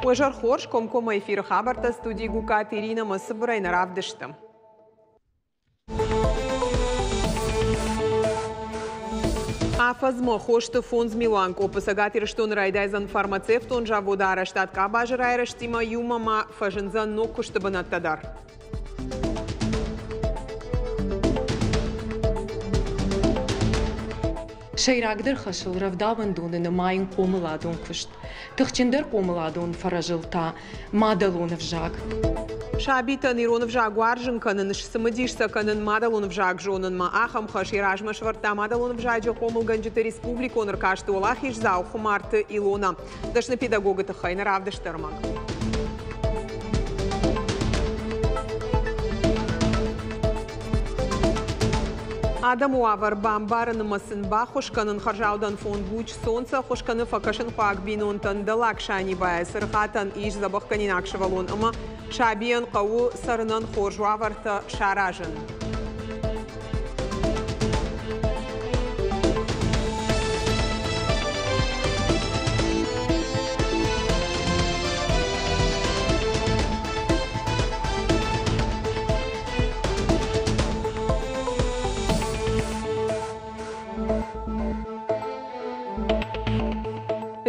Уӕ зӕр хорз, комкоммӕ эфиры хабӕрттӕ студийы Гукаты Иринӕ ӕмӕ цыбырӕй нӕ равдысты. Афӕдзмӕ хосты 5 милуан къоппы. Цӕгат Ирыстоны райдайдзӕн фармацевтон заводы арӕзтад. Къабазы райрӕзтимӕ иумӕ ма фӕзындзӕн ног куысты бынӕттӕ дӕр. Сӕйрагдӕр хӕсыл рӕвдауӕндоны нымайын хъомыладон куыст. Тыхджындӕр хъомыладон фӕрӕзыл та мадӕлон ӕвзаг. Сабитӕн ирон ӕвзаг уарзын кӕнын, сцымыдис сӕ кӕнын мадӕлон ӕвзаг зонынмӕ. Ахӕм хӕс йӕ размӕ сӕвӕрдта мадӕлон ӕвзаджы хъомылгӕнджыты республикон ӕркасты уӕлахиздзау Хуымарты Илона. Дӕсны педагогы тыххӕй нӕ равдысты ӕрмӕг. Адӕмы уавӕр бамбарынмӕ сын баххуыс кӕнын хӕрзаудӕн фонд «Луч солнца» ӕххуыс кӕны фӕкӕсынхъуаг бинонтӕн. Дӕллаг Санибайӕ Цыргъатӕн ис дзӕбӕхгӕнинаг сывӕллон ӕмӕ сабийӕн хъӕуы цӕрынӕн хорз уавӕртӕ саразын.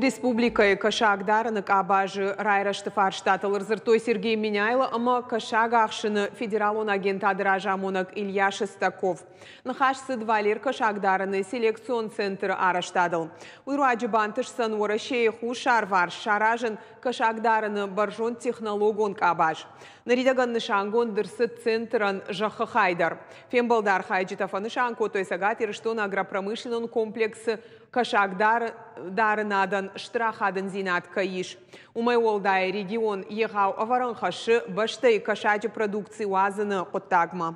Республикӕйы кӕсагдарыны къабазы райрӕзты фарстатыл ӕрдзырдтой Сергей Меняйло ӕмӕ кӕсаг ахсыны федералон агентады разамонӕг Илья Шестаков. Ныхас цыд Валер кӕсагдарыны селекцион центры арӕзтадыл. Уый руаджы бантысдзӕн Уӕрӕсейы хуссарварс саразын кӕсагдарыны бӕрзондтехнологон къабаз. Ныридӕгӕн нысангонд ӕрцыд центрӕн зӕххы хай дӕр. Фембӕлды архайджытӕ фӕнысан кодтой, Цӕгат Ирыстоны агропромышленнон комплексы кӕсагдарынадӕн стыр ахадындзинад кӕй ис. Уымӕй уӕлдай регион егъау ӕвӕрӕн хӕссы бӕстӕйы кӕсаджы продукци уадзыны хъуыддагмӕ.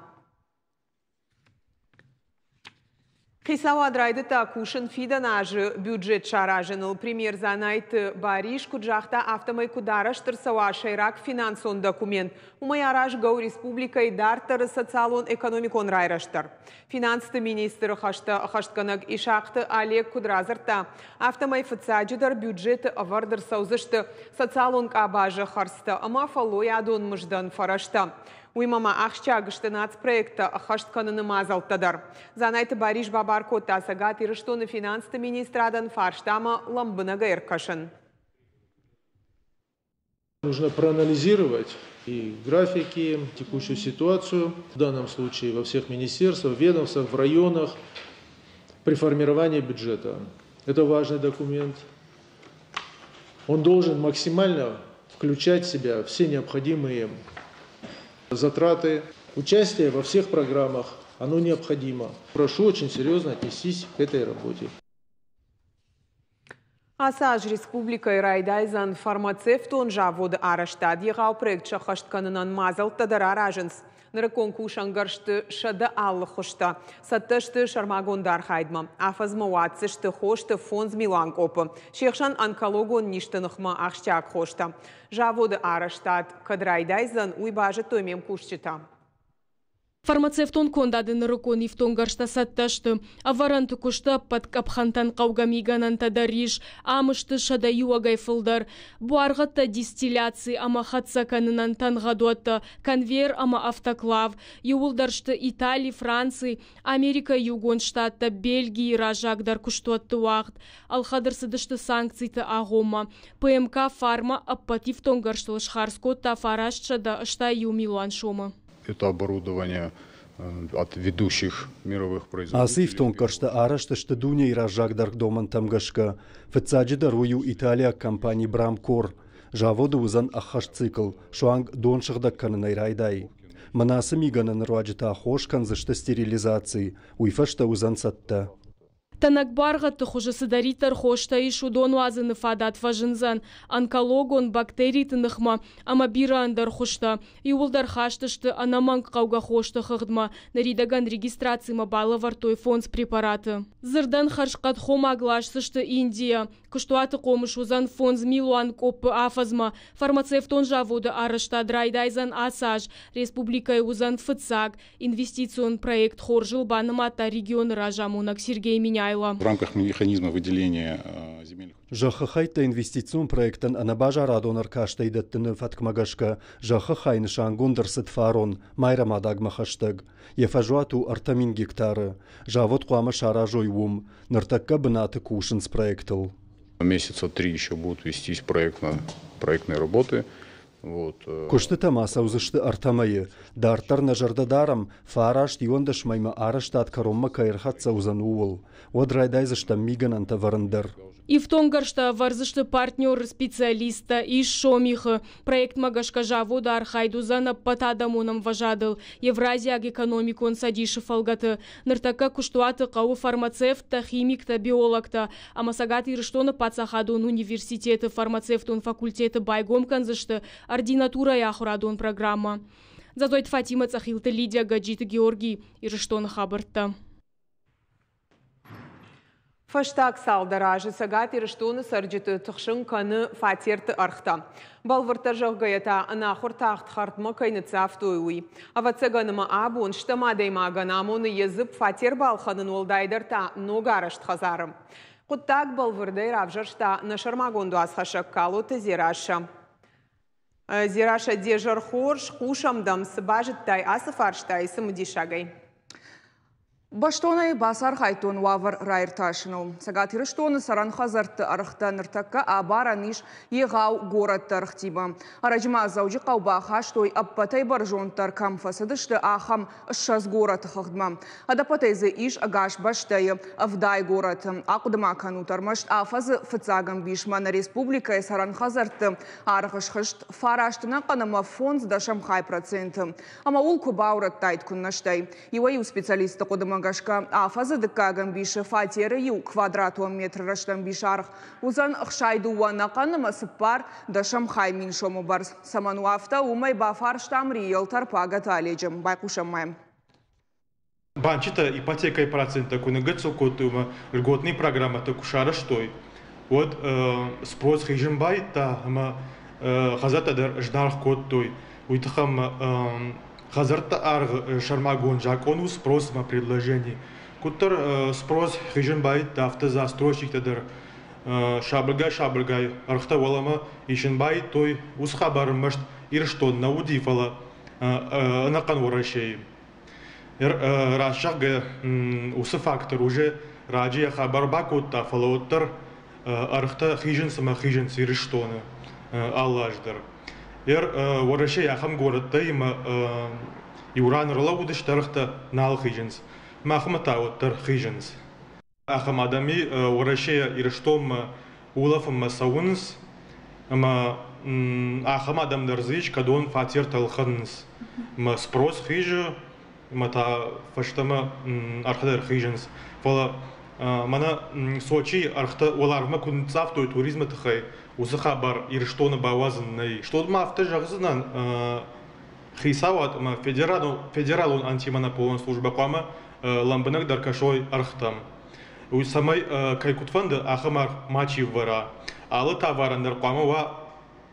Хицауад райдыдта кусын фидӕн азы бюджет саразыныл. Премьер Дзанайты Барис куыд загъта, афтӕмӕй куыд арӕзт ӕрцӕуа сӕйраг финансон документ, уымӕй аразгӕ у республикӕйы дарддӕры социалон-экономикон райрӕзт дӕр. Финансты министры хӕстӕ ӕххӕстгӕнӕг Исахъты Олег куыд радзырдта, афтӕмӕй фыццаджыдӕр бюджеты ӕвӕрд ӕрцӕудзысты социалон къабазы хӕрдзтӕ ӕмӕ фӕллойадон мыздӕн фӕрӕзтӕ. Уыимӕ ма ахсджиаг сты нацпроекттӕ ӕххӕст кӕныны мадзӕлттӕ дӕр. Дзанайты Барис бабар кодта Цӕгат Ирыстоны финансты министрадӕн фарстамӕ лӕмбынӕгӕй ӕркӕсын. Нужно проанализировать и графики, текущую ситуацию, в данном случае во всех министерствах, ведомствах, в районах, при формировании бюджета. Это важный документ. Он должен максимально включать в себя все необходимые затраты. Участие во всех программах, оно необходимо. Прошу очень серьезно отнестись к этой работе. Ацы аз республикӕйы райдайдзӕн фармацевтон заводы арӕзтад. Егъау проект сӕххӕст кӕнынӕн мадзӕлттӕ дӕр аразынц. Нырыккон кусӕнгӕрзты 100 алы хуызтӕ цӕттӕ сты сӕрмагонд архайдмӕ. Афӕдзмӕ уадздзысты хосты 5 милуан къоппы. Се хсӕн онкологон низты ныхмӕ ахсджиаг хостӕ. Заводы арӕзтад кӕд райдайдзӕн, уый базыдтой ме мкусджытӕ. Фармацевтон кондады нырыккон ифтонггӕрзтӕ цӕттӕ сты. Ӕвӕрӕнты куысты ӕппӕт къӕпхӕнтӕн хъӕугӕ мигӕнӕнтӕ дӕр ис. Ам сты 101-ӕй фылдӕр. Буаргъӕдтӕ дистилляци ӕмӕ хӕццӕ кӕнынӕн тӕнгъӕдуӕттӕ, конвейер ӕмӕ автоклав. Иууылдӕр сты Итали, Франци, Америкӕйы Иугонд Штаттӕ, Бельгийы раззагдӕр куыстуӕтты уагъд. Ӕлхӕд ӕрцыдысты санкциты агъоммӕ. ПМК «Фарма» ӕппӕт ифтонггӕрзтыл схардз кодта 981 милуан сомы. Это оборудование от ведущих мировых производителей. Ацы ифтонггӕрзтӕ арӕзт сты дунейы раззагдӕр домӕнтӕм гӕсгӕ. Фыццаджыдӕр уый у италиаг компани «Брамкор». Заводы уыдзӕн ӕххӕст цикл, суанг дон сыгъдӕг кӕнынӕй райдай. Мӕнӕ ацы мигӕнӕны руаджы та хос кӕндзысты стерилизаци, уый фӕстӕ уыдзӕн цӕттӕ. Тӕнӕг буаргъӕдты хуызы цыдӕриддӕр хостӕ ис, уыдон уадзыны фадат фӕзындзӕн. Онкологон, бактериты ныхмӕ ӕмӕ бирӕ ӕндӕр хуызтӕ. Иууылдӕр хаст сты ӕнӕмӕнг хъӕугӕ хосты хыгъдмӕ. Ныридӕгӕн регистрацимӕ балӕвӕрдтой фондз препараты. Дзырдӕн, хӕрзхъӕд хомаг ласдзысты Индийӕ. Куыстуаты хъомыс уыдзӕн 5 милуан къоппы афӕдзмӕ. Фармацевтон заводы арӕзтад райдайдзӕн ацы аз. Республикӕйы уыдзӕн фыццаг. Инвестицион проект хорзыл банымадта регионы разамонӕг Сергей Меняйло. Меняйло. В рамках механизма выделения земельных Зӕххы хӕйттӕ инвестицион проекттӕн ӕнӕбазарадон ӕркастӕй дӕттыны фӕткмӕ гӕсгӕ зӕххы хай нысангонд ӕрцыд фарон, Майрӕмадагмӕ хӕстӕг. Йӕ фӕзуат у 3000 гектары. Завод хъуамӕ саразой уым. Ныртӕккӕ бынаты кусынц проектыл. Месяца три еще будут вестись проектные работы. Вот. Куыстытӕ ма цӕудзысты 3 мӕйы. Дарддӕр нӕ зӕрдӕ дарӕм, 9-11 мӕймӕ арӕзтад кӕронмӕ кӕй ӕрхӕццӕ уыдзӕн, ууыл. Уӕд райдайдзыстӕм мигӕнӕнтӕ вӕрын дӕр. Ифтонггӕрзтӕ ӕвӕрдзысты партнер-специалисттӕ из Сомихы. Проектмӕ гӕсгӕ заводы архайд уыдзӕн ӕппӕтадӕмон ӕмвӕзадыл Евразиаг экономикон цӕдисы фӕлгӕты. Ныртӕккӕ куыстуаты хъӕуы фармацевттӕ, химиктӕ, биологтӕ ӕмӕ Цӕгат Ирыстоны паддзахадон университеты фармацевтон факультеты байгом кӕндзысты ординатурӕйы ахуырадон программӕ. Дзӕдзойты Фатимӕ, Цъӕхилты Лидия, Гӕджиты Георгий, Ирыстоны хабӕрттӕ. Фӕстаг цалдӕр азы Цӕгат Ирыстоны цӕрджыты тыхсын кӕны фатерты ӕргътӕ. Бӕлвырддӕр зӕгъгӕйӕ та ӕнахуыр тагъд хӕрдмӕ кӕй ныццавтой, уый. Ӕвӕццӕгӕн ӕмӕ абон стӕм адӕймагӕн амоны йӕ дзыпп фатер балхӕнын, уӕлдайдӕр та ногарӕзт хӕдзары. Хъуыддаг бӕлвырдӕй равзӕрста нӕ сӕрмагонд уацхӕссӕг Калоты Дзерассӕ. Дзерассӕ, де зӕр хорз, хъусӕм дӕм, цы базыдтай ацы фарстайы цымыдисагӕй? Бӕстонӕй бацархайдтон уавӕр раиртасыныл. Цӕгат Ирыстоны цӕрӕн хӕдзӕртты ӕргътӕ ныртӕккӕ абарӕн ис егъау горӕтты ӕргътимӕ. Ӕрӕджы ма Дзӕуджыхъӕу бахастой, ӕппӕтӕй бӕрзонддӕр кӕм фӕцыдысты, ахӕм 20 горӕты хыгъдмӕ. Ӕдӕппӕтӕй дзы ис ӕгас бӕстӕйы 70 горӕты. Ахъуыды ма кӕнут, ӕрмӕст афӕдзы фыццаг ӕмбисмӕ нӕ республикӕйы цӕрӕн хӕдзӕртты аргъ схызт 9,5%. Ӕмӕ уыл куы баурӕдтаид куыннӕ стӕй. Иуӕй-иу специалистты хъуыдымӕ гӕсгӕ, афӕдзы дыккаг ӕмбисы фатеры 1 квадратон метры рӕстӕмбис аргъ уыдзӕн 62,4 мин сомы бӕрц. Цӕмӕн у афтӕ, уымӕй бафарстам риэлтор Пагӕты Оледжы. Байхъусӕм мӕм. Банчытӕ ипотекӕйы проценттӕ куы ныггыццыл кодтой ӕмӕ льготный программӕтӕ куы сарӕзтой, уӕд спрос хизын байдыдта ӕмӕ хӕдзӕрттӕ дӕр зынаргъ кодтой. Уый тыххӕй хӕдзӕртты аргъ сӕрмагонд закъон у спрос ӕмӕ предложение. Куыддӕр спрос хизын байдыдта, афтӕ застройщиктӕ дӕр сабыргай-сабыргай ӕргътӕ уӕлӕмӕ исын байдыдтой. Уыцы хабар ӕрмӕст Ирыстон нӕ уыди, фӕлӕ ӕнӕхъӕн Уӕрӕсейы. Раст зӕгъгӕ, уыцы фактор уже раджы йӕ хабар бакодта, фӕлӕ уӕддӕр ӕргътӕ хизынц ӕмӕ хизынц Ирыстоны алы аз дӕр. Уӕрӕсейы ахӕм горӕттӕ ӕмӕ иу ран ӕрлӕууыдысты, ӕргътӕ нал хизынц. Махмӕ та уӕддӕр хизынц. Ахӕм адӕми Уӕрӕсейӕ Ирыстонмӕ улӕфынмӕ цӕуынц, ӕмӕ ахӕм адӕм дӕр дзы ис, кӕдон фатертӕ ӕлхӕнынц. Ӕмӕ спрос хизы, ӕмӕ та фӕстӕмӕ ӕргътӕ дӕр хизынц. Фӕлӕ мӕнӕ Сочийы ӕргътӕ уӕларвмӕ куы ныццавтой туризмы тыххӕй, уыцы хабар Ирыстоны бауадзын нӕй. Стод ма афтӕ зӕгъдзынӕн, хицауад ӕмӕ федералон антимонополон службӕ хъуамӕ лӕмбынӕгдӕр кӕсой ӕргътӕм. Уый цӕмӕй кӕй куыд фӕнды, ахӕм аргъ мачи вӕра. Алы товарӕн дӕр хъуамӕ уа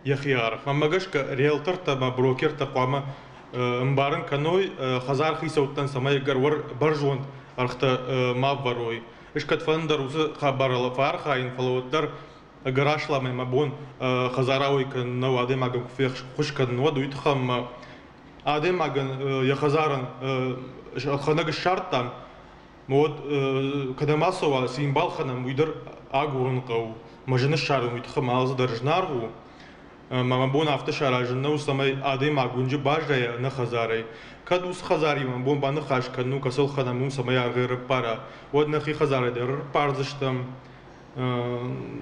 йӕхи аргъ. Мӕнмӕ гӕсгӕ, риэлтортӕ ӕмӕ брокертӕ хъуамӕ ӕмбарын кӕной хӕдзар хицӕуттӕн, цӕмӕй ӕгӕр бӕрзонд ӕргътӕ ма вӕрой. Ӕз кӕдфӕнды дӕр уыцы хабарыл фӕархайын, фӕлӕ уӕддӕр ӕгӕр асламӕй мӕ бон хӕдзарауӕй кӕнын нӕу, адӕймагӕн куы феххуыс кӕнын, уӕд уый тыххӕй мӕ адӕймагӕн йӕ хӕдзарӕн ӕлхӕнӕг ссардтам, уӕд кӕдӕм ацӕуа, цы йын балхӕнӕм, уый дӕр агурын хъӕуы. Мӕ зын ссарын уый тыххӕй мӕ алцыдӕр зынаргъ у. Ӕмӕ мӕ бон афтӕ саразын нӕу, цӕмӕй адӕймаг уынджы баззайа ӕнӕ хӕдзарӕй. Кӕд уыцы хӕдзаримӕ бон баныхас кӕнын у, кӕцы ӕлхӕнӕм, уым цӕмӕй аргъ ӕрыппара, уӕд нӕхи хӕдзарӕй дӕр ӕрыппардзыстӕм.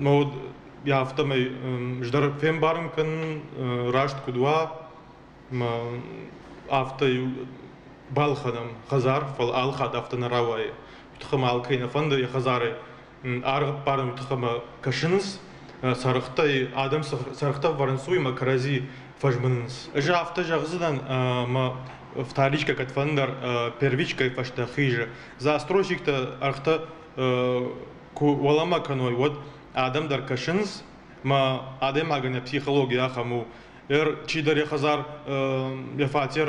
Мӕ уӕд йӕ афтӕмӕй ӕз дӕр фембарын кӕнын, раст куыд уа, ӕмӕ афтӕ балхӕнӕм хӕдзар, фӕлӕ алы хатт афтӕ нӕ рауайы. Уый тыххӕй ма алкӕй нӕ фӕнды йӕ хӕдзарӕй аргъ ӕппарын, уый тыххӕй ма кӕсынц, сӕргътӕй адӕм сӕргътӕ ӕвӕрынц, уый ӕмӕ кӕрӕдзи фӕзмынынц. Ӕз афтӕ зӕгъдзынӕн, ӕмӕ вторичкӕ кӕдфӕндӕр первичкӕйы фӕстӕ хизы. Застройщиктӕ ӕргътӕ куы уӕлӕмӕ кӕной, уӕд адӕм дӕр кӕсынц, ӕмӕ адӕймагӕн йӕ психологи ахӕм у. Чидӕр йӕ хӕдзар, йӕ фатер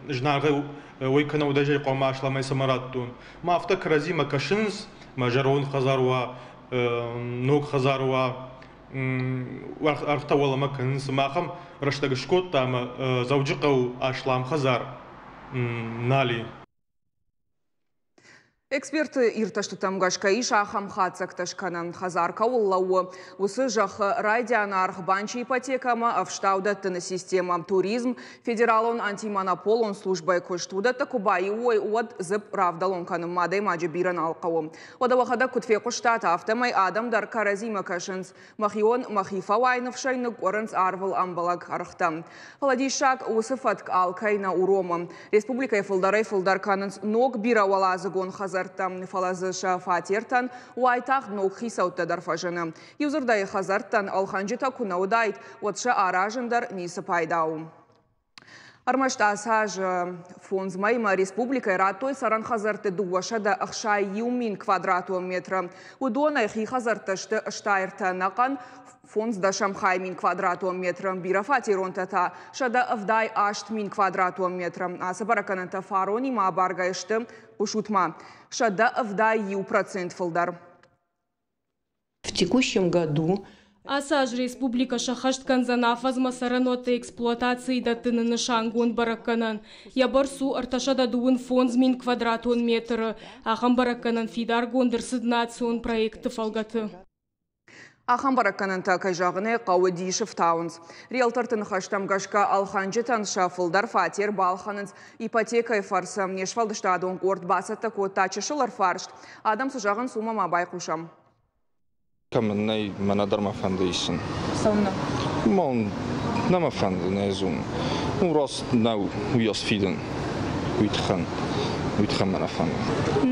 знагӕй уый кӕнӕ удӕзӕй хъуамӕ асламӕй цӕмӕ радтон. Ма афтӕ кӕрӕдзимӕ кӕсынц, Мӕ зӕронд хӕдзар уа, ног хӕдзар уа, ӕргътӕ уӕлӕмӕ кӕнынц. Ӕмӕ ахӕм рӕстӕг скодта, ӕмӕ Дзӕуджыхъӕуы аслам хӕдзар нал и. Эксперты иртӕстытӕм гӕсгӕ ис ахӕм хатдзӕгтӕ скӕнӕн. Хӕдзар кӕуыл лӕууы, уыцы зӕххы райдиан аргъ, банчы ипотекӕ ӕмӕ ӕфстау дӕттыны системӕ, туризм, федералон антимонополон службӕйы куыст, уыдӕттӕ куы баиу уой, уӕд дзыпп равдӕлон кӕнынмӕ адӕймаджы бирӕ нал хъӕуы. Уӕдӕ уӕхӕдӕг куыд фехъуыстат, афтӕмӕй адӕм дӕр кӕрӕдзимӕ кӕсынц. Мӕхион мӕхи фӕуай ныфсӕй ныкъкъуырынц арвыл ӕмбӕлӕг ӕргътӕ. Фӕлӕ диссаг, уыцы фӕтк алкӕй нӕ уромы. Республикӕйы фылдӕрӕй-фылдӕр кӕнынц ног бирӕуӕладзыгон хӕдзӕрттӕ, фӕлӕ дзы сӕ фатертӕн уайтагъд ног хицӕуттӕ дӕр фӕзыны. Иудзырдӕй, хӕдзӕрттӕн ӕлхӕнджытӕ куы нӕ уыдаид, уӕд сӕ аразын дӕр ницы пайда у. Ӕрмӕст ацы аз 5 мӕймӕ республикӕйы радтой цӕрӕн хӕдзӕртты 261 000 квадратон метры. Уыдонӕй хи хӕдзӕрттӕ сты 63 ӕнӕхъӕн 5 мин квадратон метры, бирӕфатеронтӕ та 178 мин квадратон метры. Ацы бӕрӕггӕнӕнтӕ фаронимӕ абаргӕйӕ сты, хъусут-ма, 171% фылдӕр. В текущем году Ацы аз республикӕ сӕххӕст кӕндзӕн афӕдзмӕ цӕрӕнуӕтты эксплуатацийы дӕттыны нысангонд бӕрӕггӕнӕн. Йӕ бӕрц у 325 мин квадратон метры. Ахӕм бӕрӕггӕнӕн фидаргонд ӕрцыд национ проекты фӕлгӕты. Ахӕм бӕрӕггӕнӕнтӕ, кӕй зӕгъын ӕй хъӕуы, дисы фтауынц. Риэлторты ныхӕстӕм гӕсгӕ ӕлхӕнджытӕн сӕ фылдӕр фатер балхӕнынц ипотекӕйы фӕрцы. Не сфӕлдыстадон къорд бацӕттӕ кодта чысыл ӕрфарст. Адӕм цы зӕгъынц, уымӕ ма байхъусӕм. Кӕмӕн нӕй, мӕнӕ дӕр мӕ фӕнды исын. Цӕуылнӕ? Мон, нӕ мӕ фӕнды, нӕ зонын. Ну, раст нӕу уыйас фидын. Уый тыххӕн, уый тыххӕн мӕ нӕ фӕнды.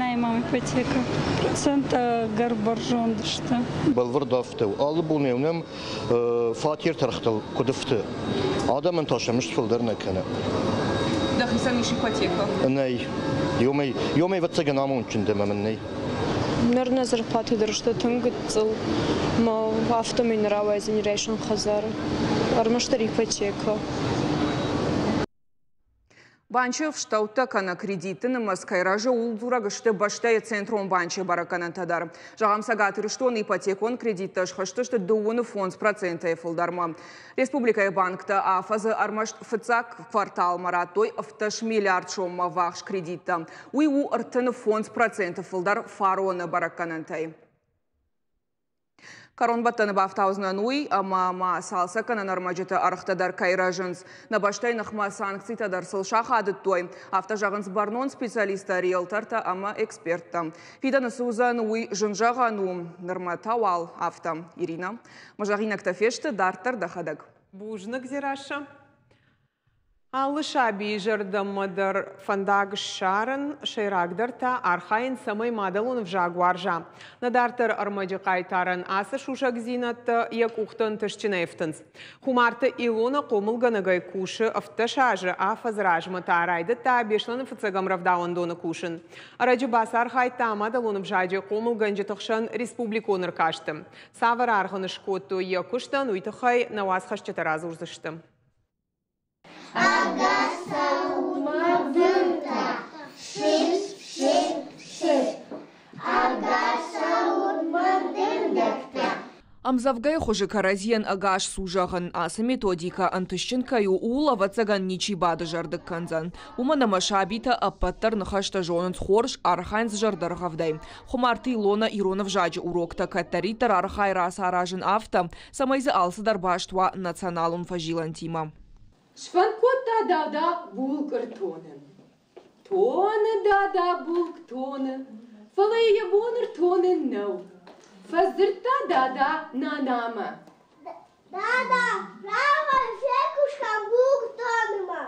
Нӕй мӕм ипотекӕ. Проценттӕ ӕгӕр бӕрзонд сты. Бӕлвырд афтӕ у. Алы бон-иу нӕм фатертӕргътыл куыд ӕфты, адӕмӕн та сӕ мызд фылдӕр нӕ кӕны. Дӕхицӕн ис ипотекӕ? Нӕй. Ёмӕ, ёмӕ ӕвӕццӕгӕн амондджын дӕ мӕ мын нӕй. Ныр нӕ зарплатӕ дӕр сты тынг гыццыл, ӕмӕ афтӕмӕй нӕ рауайдзӕни райсом хӕдзары. Ӕрмӕстдӕр ипотекӕ. Банчы ӕфстӕуттӕ кӕнӕ кредитты нымӕц кӕй рӕзы, ууыл дзурӕг сты бӕстӕйы центрон банчы бӕрӕггӕнӕнтӕ дӕр. Зӕгъӕм, Цӕгат Ирыстоны ипотекон кредиттӕ схызтысты 25%-ӕй фылдӕрмӕ. Республикӕйы банктӕ афӕдзы ӕрмӕст фыццаг кварталмӕ радтой 17 миллиард соммӕ ввахс кредиттӕ. Уый у 35% фылдӕр фароны бӕрӕггӕнӕнтӕй. Кӕронбӕттӕны бафтаудзынӕн уый, ӕмӕ ма цалцӕггӕнӕн ӕрмӕджыты ӕргътӕ дӕр кӕй рӕзынц. Нӕ бӕстӕйы ныхмӕ санкцитӕ дӕр сыл сахадыдтой. Афтӕ зӕгъынц бӕрнон специалисттӕ, риэлтортӕ ӕмӕ эксперттӕ. Фидӕны цы уыдзӕн, уый зын зӕгъӕн у. Нырмӕ та уал афтӕ. Ирина, мӕ зӕгъинӕгтӕ фесты, дарддӕр дӕхӕдӕг. Бузныг, Дзерассӕ. Алы сабийы зӕрдӕмӕ дӕр фӕндаг ссарын, сӕйрагдӕр та архайын, цӕмӕй мадӕлон ӕвзаг уарза. Нӕ дарддӕр ӕрмӕджы хъайтарӕн ацы сусӕгдзинӕдтӕ йӕ къухты ӕнтыстджынӕй ӕфтынц. Хуымарты Илона хъомылгӕнӕгӕй кусы 17 азы, афӕдз размӕ та райдыдта Беслӕны фыццӕгӕм рӕвдауӕндоны кусын. Ӕрӕджы бацархайдта мадӕлон ӕвзаджы хъомылгӕнджыты хсӕн республикон ӕркасты. Цавӕр аргъ ын скодтой йӕ куыстӕн, уый тыххӕй нӕ уацхӕсджытӕ радзурдзысты. Ӕмдзӕвгӕйы хуызы кӕрӕдзийӕн ӕгас цу зӕгъын, ацы методикӕ ӕнтыстджын кӕй у, ууыл, ӕвӕццӕгӕн, ничи бадызӕрдыг кӕндзӕн. Уымӕн ӕмӕ сабитӕ ӕппӕт дӕр ныхӕстӕ зонынц хорз, архайынц зӕрдӕргъӕвдӕй. Хуымарты Илонӕ ирон ӕвзаджы уроктӕ кӕддӕриддӕр архайы рацаразын афтӕ, цӕмӕй дзы алцыдӕр баст уа националон фӕзилӕнтимӕ. Сфӕнд кодта дада булкъ ӕртонын. Тоны дада булкъ тоны, фӕлӕ йӕ бон ӕртонын нӕу. Фӕдзырдта дада нанамӕ. Дада, рауай, фехъуыстам булкъ тонынмӕ.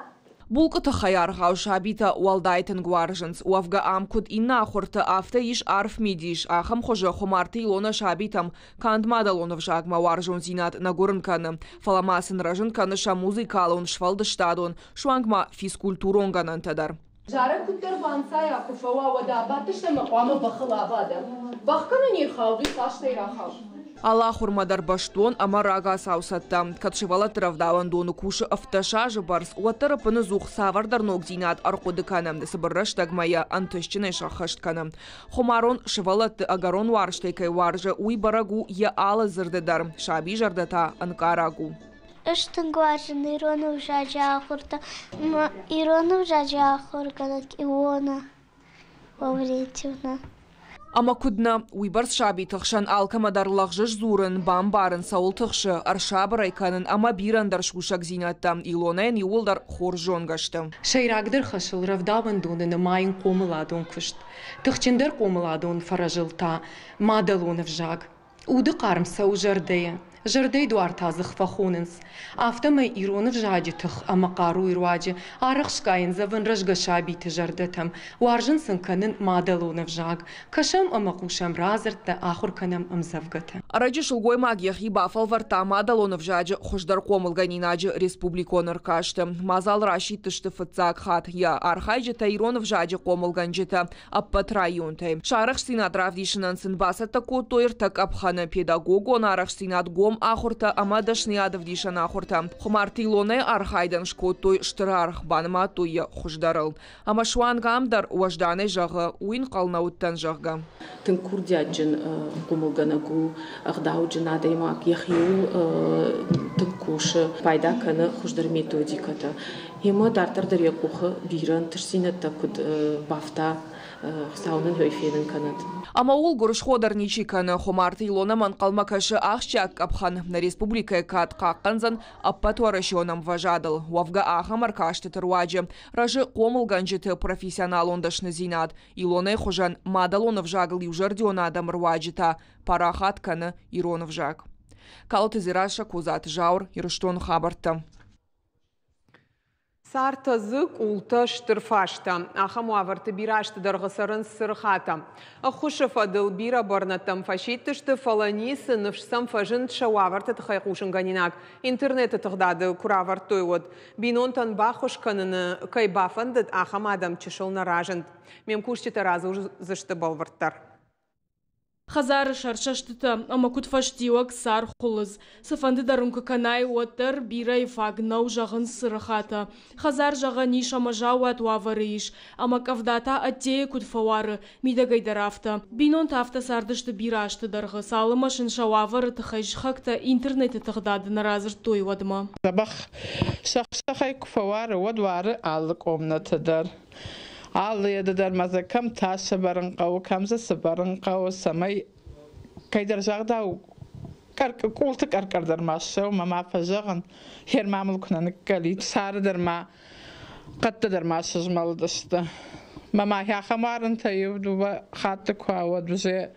Булкъы тыххӕй аргъау сабитӕ уӕлдай тынг уарзынц. Уӕвгӕ ам куыд иннӕ ахуырты, афтӕ ис арф мидис. Ахӕм хуызы Хуымарты Илонӕ сабитӕм канд мадӕлон ӕвзагмӕ уарзондзинад нӕ гуырын кӕны, фӕлӕ ма сын рӕзын кӕны сӕ музыкалон, сфӕлдыстадон, суанг ма физкультурон гӕнӕнтӕ дӕр. Зарӕг куыддӕр банцайа, куы фӕуа, уӕд абадтыстӕм ӕмӕ хъуамӕ бӕхыл абадӕм. Бӕх кӕмӕ не рхауд, уый фастӕй рахауд. Алы ахуырмӕ дӕр бӕстон ӕмӕ рагацау цӕттӕ. Кӕд сывӕллӕтты рӕвдауӕндоны кусы 17 азы бӕрц, уӕддӕр ӕппынӕдзух цавӕрдӕр ногдзинад ӕрхъуыды кӕны, цыбыр рӕстӕгмӕ йӕ ӕнтыстджынӕй сӕххӕст кӕны. Хуымарон сывӕллӕтты ӕгӕрон уарзтӕй кӕй уарзы, уый бӕрӕг у йӕ алы дзырды дӕр, саби зӕрдӕ та ӕнкъараг у. Ӕз тынг уарзын ирон ӕвзаджы ахуыртӕ. Ирон ӕвзаджы ахуыргӕнӕг Иона Лаврентьевна. Ӕмӕ куыд нӕ, уыйбӕрц сабиты хсӕн алкӕмӕ дӕр лӕгъзы сдзурын, бамбарын, цӕуыл тыхсы, ӕрсабыр ӕй кӕнын ӕмӕ бирӕ ӕндӕр сусӕгдзинӕдтӕ Илонӕйӕн иууылдӕр хорз зонгӕ сты. Сӕйрагдӕр хӕсыл рӕвдауӕндоны нымайын хъомыладон куыст. Тыхджындӕр хъомыладон фӕрӕзыл та мадӕлон ӕвзаг. Уды хъарм цӕуы зӕрдӕйы. Зӕрдӕйы дуар та дзых фӕхонынц. Афтӕмӕй ирон ӕвзаджы тых ӕмӕ хъаруйы руаджы арӕхстгай ӕндзӕвын рӕзгӕ сабиты зӕрдӕтӕм, уарзын сын кӕнын мадӕлон ӕвзаг, кӕсӕм ӕмӕ хъусӕм радзырдтӕ, ахуыр кӕнӕм ӕмдзӕвгӕтӕ. Ӕрӕджы сылгоймаг йӕхи бафӕлвӕрдта мадӕлон ӕвзаджы хуыздӕр хъомылгӕнинаджы республикон ӕркасты. Мадзал расидтысты фыццаг хатт. Йӕ архайджытӕ ирон ӕвзаджы хъомылгӕнджытӕ ӕппӕт районтӕй. Сӕ арӕхстдзинад равдисынӕн сын бацӕттӕ кодтой ӕртӕ къӕпхӕны педагогон арӕхстдзинад гом ахуыртӕ ӕмӕ дӕсныйадӕвдисӕн ахуыртӕ. Хуымарты Илонӕйы архайдӕн скодтой стыр аргъ, банымадтой йӕ хуыздӕрыл. Ӕмӕ суанг ам дӕр уӕзданӕй зӕгъы, уый нхъӕл нӕ уыдтӕн, зӕгъгӕ. Тынг курдиатджын хъомылгӕнӕг у, ӕгъдауджын адӕймаг, йӕхиуыл тынг кусы, пайда кӕны хуыздӕр методикӕтӕ. Йемӕ дарддӕр дӕр йӕ къухы бирӕ ӕнтыстдзинӕдтӕ куыд бафта, Хуыцау нын ӕй фенын кӕнӕд. Ӕмӕ ууыл гуырысхо дӕр ничи кӕны. Хуымарты Илонӕмӕ ӕнхъӕлмӕ кӕсы ахсджиаг къӕпхӕн. Нӕ республикӕйы кад хъахъхъӕндзӕн ӕппӕтуӕрӕсеон ӕмвӕзадыл. Уӕвгӕ ахӕм ӕркастыты руаджы рӕзы хъомылгӕнджыты профессионалон дӕсныдзинад. Илонӕйы хуызӕн мадӕлон ӕвзагыл иузӕрдион адӕмы руаджы та парахат кӕны ирон ӕвзаг. Калоты Дзерассӕ, Козаты Зауыр, Ирыстоны хабӕрттӕ. Цартӕ дзы, къултӕ, стыр фӕзтӕ. Ахӕм уавӕрты бирӕ азты дӕргъы цӕрынц Цырыхатӕ. Ӕххуысы фӕдыл бирӕ бӕрнӕдтӕм фӕсидтысты, фӕлӕ ницы ныфс сӕм фӕзынд сӕ уавӕрты тыххӕй хъусынгӕнинаг интернеты тыгъдады куы равӕрдтой, уӕд. Бинонтӕн баххуыс кӕныны кӕй бафӕндыд, ахӕм адӕм чысыл нӕ разынд. Ме мкусджытӕ радзурдзысты бӕлвырддӕр. Хӕдзары сӕрсӕстытӕ ӕмӕ куыд фӕстиуӕг цар хуылыдз. Цыфӕнды дӕр ын куы кӕнай, уӕддӕр бирӕйы фаг нӕу, зӕгъынц Цырыхатӕ. Хӕдзар зӕгъӕн ис ӕмӕ заууат уавӕры ис, ӕмӕ къӕвда та ӕддейы куыд фӕуары, мидӕгӕй дӕр афтӕ. Бинонтӕ афтӕ цардысты бирӕ азты дӕргъы, цалынмӕ сын сӕ уавӕры тыххӕй сыхӕгтӕ интернеты тыгъдады нӕ радзырдтой, уӕдмӕ. Дзӕбӕх сӕх-сӕхӕй куы фӕуары, уӕд уары алы къомнӕты дӕр. Алы еды дӕр ма дзы кӕм тас сӕвӕрын хъӕуы, кӕм дзы цы бӕрын хъӕуы, цӕмӕй кӕйдӕр загъдау къулты къӕр-къӕр дӕр ма ссӕуы мӕ ма фӕзӕгъын, хер ма мыл куы нӕ ныккӕлид. Цары дӕр ма, хъӕдты дӕр ма сызмӕлыдысты. Мӕ ма ахӕм уарынтӕ иу дыууӕ хатты куы ауад, уже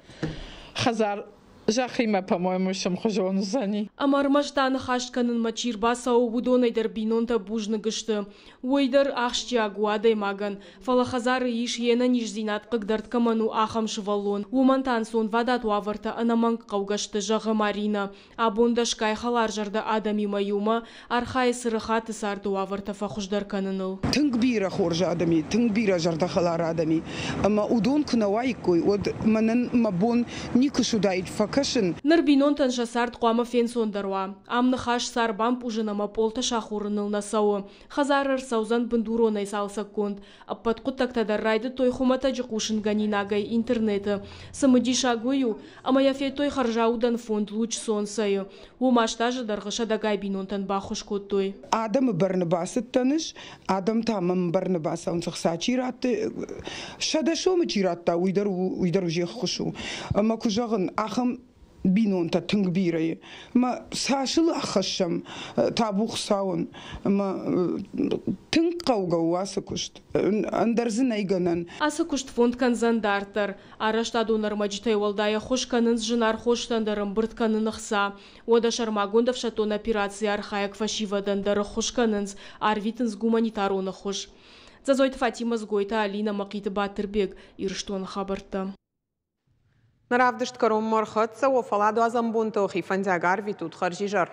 хӕдзар зӕххимӕ, по-моему, сӕмхуызон уыдзӕни. Ӕмӕ ӕрмӕст аныхас кӕнынмӕ чи рбацӕуы, уыдонӕй дӕр бинонтӕ бузныг сты. Уый дӕр ахсджиаг у адӕймагӕн, фӕлӕ хӕдзары ис, йе нӕниздзинад хъыгдӕрд кӕмӕн у, ахӕм сывӕллон. Уымӕн та ӕнцонвадат уавӕртӕ ӕнӕмӕнг хъӕугӕ сты, зӕгъы Маринӕ. Абон дӕсгай хӕларзӕрдӕ адӕмимӕ иумӕ архайы Цырыхаты царды уавӕртӕ фӕхуыздӕр кӕныныл. Тынг бирӕ хорз адӕм и, тынг бирӕ зӕрдӕхӕлар адӕм и. Ӕмӕ уыдон куы нӕ уаиккой, уӕд мӕнӕн мӕ бон никуы суыдаид фӕкӕсын. Ныр бинонтӕн сӕ цард хъуамӕ фенцондӕр уа. Ам ныхас цар бампъузын ӕмӕ пъолтӕ сахорыныл нӕ цӕуы. Хӕдзар ӕрцӕудзӕн бындуронӕй цалцӕггонд. Ӕппӕт хъуыддӕгтӕ дӕр райдыдтой хуымӕтӕджы хъусынгӕнинагӕй интернеты. Цымыдисаг уый у, ӕмӕ йӕ федтой хӕрзаудӕн фонд Луч солнца-йы. Уым аст азы дӕргъы сӕдӕгай бинонтӕн баххуыс кодтой. Адӕмы бӕрны бацыдтӕн ӕз, адӕм та мӕм бӕрны бацӕуынц, ӕхца чи ратты, 100 сомы чи радта, уый дӕр у, уый дӕр уже ӕххуыс у. Ӕмӕ куы зӕгъын, ахӕм бинонтӕ тынг бирӕ и. Ӕмӕ цасыл ӕххӕссӕм, табу Хуыцауӕн. Ӕмӕ тынг хъӕугӕ у ацы куыст. Ӕндӕр дзы нӕй гӕнӕн. Ацы куыст фонд кӕндзӕн дарддӕр. Арӕзтадон ӕрмӕджытӕй уӕлдай ӕххуыс кӕнынц зынаргъ хостӕн дӕр ӕмбырд кӕнын ӕхца. Уӕдӕ сӕрмагонд ӕфсӕддон операцийы архайӕг фӕсивӕдӕн дӕр ӕххуыс кӕнынц, арвитынц гуманитарон ӕххуыс. Дзӕдзойты Фатимӕ, Дзгойты Алинӕ, Мӕхъиты Батырбег, Ирыстоны хабӕрттӕ. Нӕ равдыст кӕронмӕ ӕрхӕццӕ уӕ фӕлладуадзӕн бонтыл хи фӕндиаг арвитут хӕрзизӕр.